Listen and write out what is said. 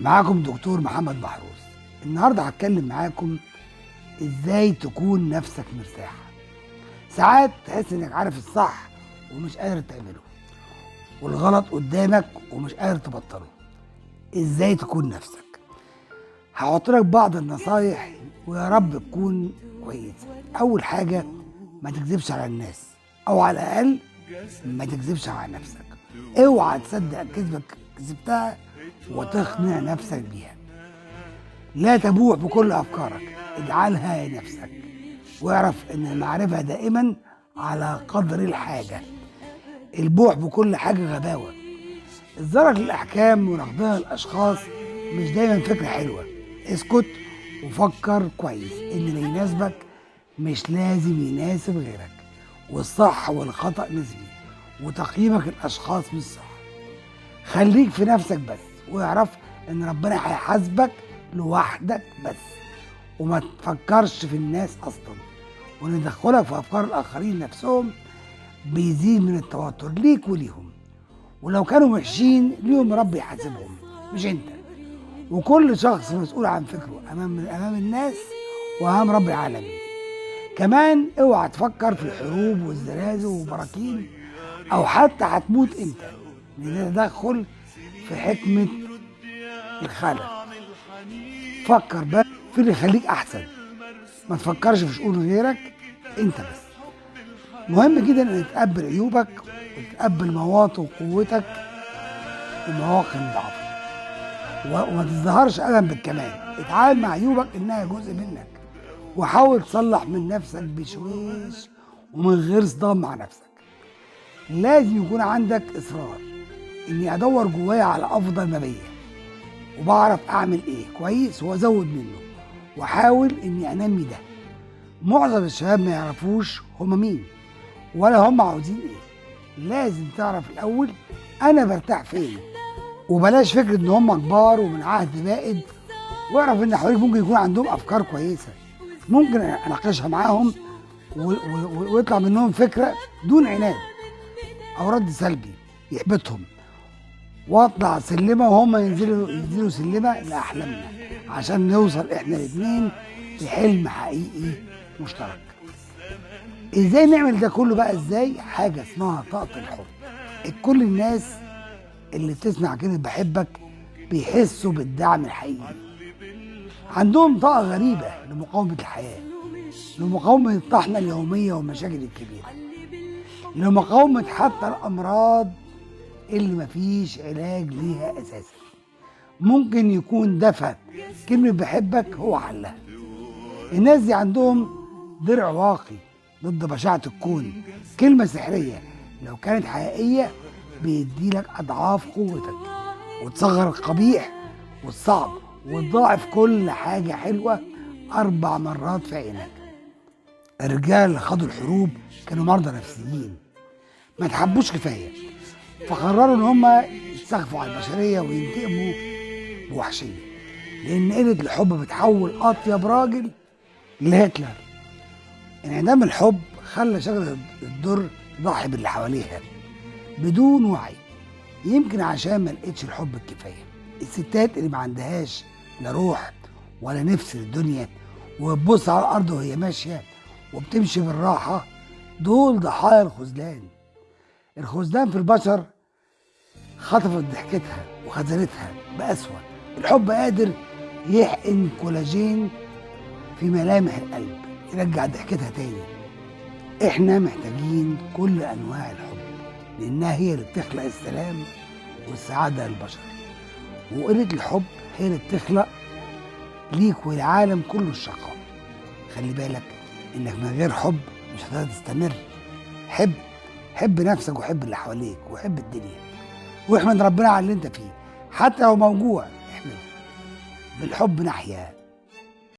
معاكم دكتور محمد محروس. النهارده هتكلم معاكم ازاي تكون نفسك مرتاح. ساعات تحس انك عارف الصح ومش قادر تعمله، والغلط قدامك ومش قادر تبطله. ازاي تكون نفسك؟ هحط لك بعض النصايح ويا رب تكون كويسة. اول حاجة، ما تكذبش على الناس، او على الاقل ما تكذبش على نفسك. اوعى تصدق كذبك كذبتها وتقنع نفسك بيها. لا تبوح بكل افكارك، اجعلها لنفسك، واعرف ان المعرفة دائما على قدر الحاجة. البوح بكل حاجة غباوه. الزرق للاحكام ونقدها للاشخاص مش دايما فكرة حلوة. اسكت وفكر كويس، ان اللي يناسبك مش لازم يناسب غيرك، والصح والخطأ نسبي، وتقييمك الأشخاص مش صح. خليك في نفسك بس، واعرف إن ربنا هيحاسبك لوحدك بس، وما تفكرش في الناس أصلا. وإن تدخلك في أفكار الآخرين نفسهم بيزيد من التوتر ليك وليهم، ولو كانوا وحشين ليهم رب يحاسبهم مش أنت. وكل شخص مسؤول عن فكرة أمام الناس وأمام رب العالمين. كمان اوعى تفكر في الحروب والزلازل والبراكين، او حتى هتموت امتى، لان ده تدخل في حكمة الخالق. فكر بس في اللي يخليك احسن، ما تفكرش في شؤون غيرك، انت بس. مهم جدا ان تتقبل عيوبك وتتقبل مواطن قوتك ومواقف ضعفك، وما تظهرش ابدا بالكمال. اتعامل مع عيوبك انها جزء منك، وحاول تصلح من نفسك بشويش ومن غير صدام مع نفسك. لازم يكون عندك اصرار اني ادور جوايا على افضل ما بيا، وبعرف اعمل ايه كويس وازود منه، واحاول اني انمي ده. معظم الشباب ما يعرفوش هما مين ولا هما عاوزين ايه. لازم تعرف الاول انا برتاح فين، وبلاش فكرة ان هما كبار ومن عهد بائد. واعرف ان حواليك ممكن يكون عندهم افكار كويسة، ممكن اناقشها معاهم ويطلع منهم فكرة دون عناد او رد سلبي يحبطهم، واطلع سلمه وهم ينزلوا سلمه لاحلامنا، عشان نوصل احنا الاثنين لحلم حقيقي مشترك. ازاي نعمل ده كله بقى؟ ازاي؟ حاجة اسمها طاقة الحب. كل الناس اللي بتسمع كلمة بحبك بيحسوا بالدعم الحقيقي. عندهم طاقة غريبة لمقاومة الحياة، لمقاومة الطحنة اليومية والمشاكل الكبيرة، لمقاومة حتى الأمراض اللي مفيش علاج ليها أساسا. ممكن يكون دفع كلمة بحبك هو حلها. الناس دي عندهم درع واقي ضد بشاعة الكون، كلمة سحرية لو كانت حقيقية بيديلك أضعاف قوتك، وتصغر القبيح والصعب، وتضاعف كل حاجة حلوة 4 مرات في عينك. الرجال اللي خاضوا الحروب كانوا مرضى نفسيين، ما تحبوش كفاية، فقرروا إن هما يتسخفوا على البشرية وينتقموا بوحشية، لأن قلة الحب بتحول أطيب راجل لهتلر. انعدام الحب خلى شجرة الدر تضحي باللي حواليها بدون وعي، يمكن عشان ما لقيتش الحب الكفاية. الستات اللي ما عندهاش لا روح ولا نفس للدنيا، وبتبص على الارض وهي ماشية وبتمشي بالراحة، دول ضحايا الخذلان. الخذلان في البشر خطفت ضحكتها وخذلتها بأسوأ. الحب قادر يحقن كولاجين في ملامح القلب، يرجع ضحكتها تاني. احنا محتاجين كل انواع الحب، لانها هي اللي بتخلق السلام والسعادة للبشر، وقلة الحب هي اللي بتخلق ليك والعالم كله الشقاء. خلي بالك انك من غير حب مش هتقدر تستمر. حب، حب نفسك وحب اللي حواليك وحب الدنيا، واحمد ربنا على اللي انت فيه، حتى لو موجوع احمده. بالحب نحيا.